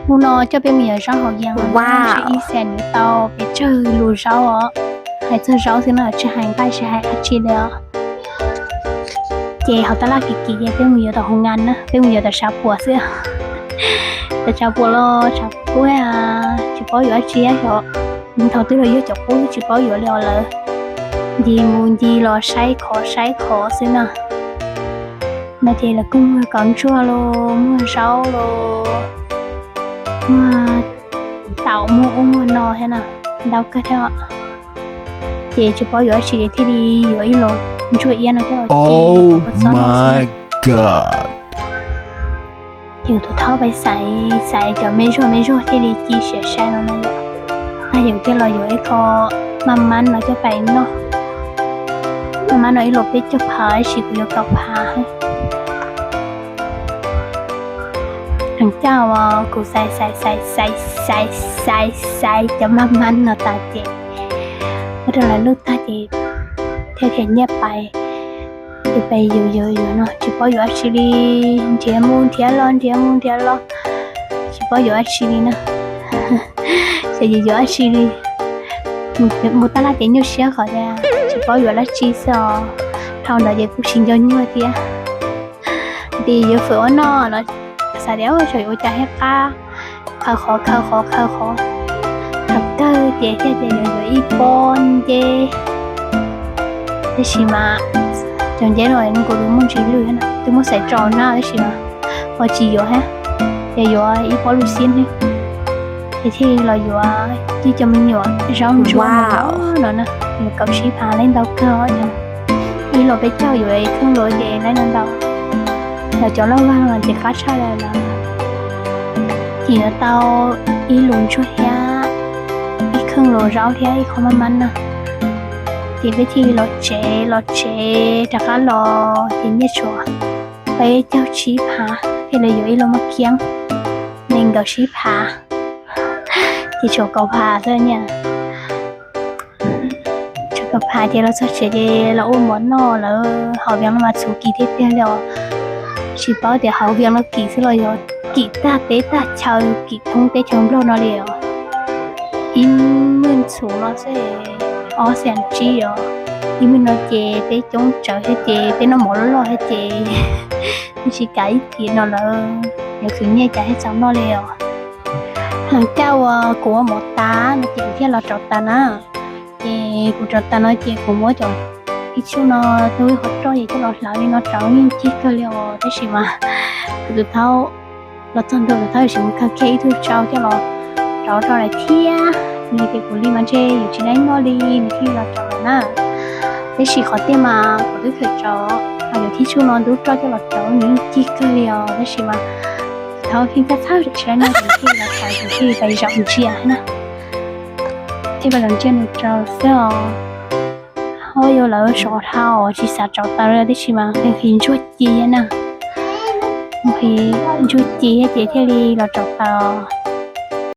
Hnub no coj peb mus yuav zaub hauv yees, ib xees nws tau pes tsawg lus zaub os. Hais txog zaub xwb no, tsis hais nqaij tsis hais dab tsi li os. Ces hauv tab laj kim kim ces peb mus yuav tom hoo nkas na, peb mus yuav tom tshav puam xwb. Tom tshav puam los tshav puam, tsis paub yuav dab tsi xyov, thaum twg los yog cov qub tsis paub yuav li os lawm. Ncig mus ncig los saib khov saib khov xwb na. No ces lawv kuj muag kaus ntsuag los muag zaub los muag taum muag ub muag no thiab na, ntau kawg thiab. Ces tsis paub yuav dab tsi thiaj li yuav ib los ntsuag iab no thiab. Ces tus thaub pais xaiv xaiv cov me zuag me zuag thiaj li ci siav sai no na yom. Yus thiaj los yuav ib qho maj mab no coj pais noj. Maj mab no ib los peb caug phav tab sis kuv yuav kaum phav. Hais ncaj uas kuv xaiv xaiv xaiv xaiv xaiv xaiv xaiv cov maj mab no tas ces ua rau lawv luj tag ces thiaj tias nyiaj pais. Ces pais yuav yuav yuav no tsis paub yuav dab tsi li, nrhiav mus nrhiav los nrhiav mus nrhiav los tsis paub yuav dab tsi li na. Xyov yuav yuav dab tsi li. Mus tab laj ces nyuaj siab qhov tias tsis paub yuav dab tsi xwb os. Dhau ntawd ces kuj tsis nco nyuaj thiab. Ces yuav fawm ua noj los xav tias tsam yuav ua cas thiaj qab, khaws qhov khaws qhov khaws qhov, khaws kawg ces thiaj tias yuav yuav ib pob nceb. Tab sis mas cov nceb no nws kuj muaj ntsis lwj, twb muab xaiv tso na tab sis mas ho tsis yuav thiab, ces yuav ib pob lub xib hwb. Ces thiaj los yuav tib co me nyuam zaub ntsuab no na, yuav kaum tsib phav, laib ntau kawg os. Ib los peb caug yuav ib kheej los ces laib ntau ntau. Los cov loj vag no ces qab tshaj li lawm. Ces yuav tau ib lus ntsuag thiab ib kheej los zaub thiab ib qho maj mab na. Ces peb thiaj los tsev, los tsev rov qab los ces nyiaj tshuav peb caug tsib phav, thiaj li yuav ib los maj khiab nees nkaum tsib phav. Ces tshuav kaum phav xwb niaj. Tshuav kaum phav ces los txog tsev ces los ua mov noj lawm. Haus vias no mas txhuv kim tiag tiag li os. Tsis paub tias haus vias no kim xwb los yog kim tag teb tag chaw, kim thoob teb chaws Nplog no li os. Ib mwj txhuv no xwb ob xees tsib os. Ib mwj no ces teb coob tsawv thiab ces peb noj mov loj loj thiab ces tsis kav ib thim no lawm, yuav khwv nyiaj cas thiaj txaus noj li os. Hais ncaj uas kuv ua mov tas no ces kuv thiaj los rauv taws na. Ces kuv rauv taws no ces kuv muab cov ib tsuj no tau ib qhov roj es coj los hlawv li no rauv yeej cig kawg li os. Tab sis mas kuv tus thaub los txog ntua, tus thaub yuav tsis mus kawg kiag ib tug tsau coj los rauv rau lawm thiab. Nws tias kuv li mas ntshe yuav tsis laib noj li, nws thiaj li los rauv lawm na. Tab sis qhov tiag mas kuv twb khaws rauv, mas yuav thib tsuj no ntub roj coj los rauv nws yeej cig kawg li os. Tab sis mas tus thaub yeej txhawj txhawj tsis laib noj ces thiaj li los rauv, ces thiaj li pais zaum ntsia na. Thiaj pais zaum ntsia nws rauv xwb os. Ho yog lawv sov dhau tsis xav rauv taws li tab sis mas nqhis ntsuag ci na. Nqhis ntsuag ci ces thiaj li los rauv taws.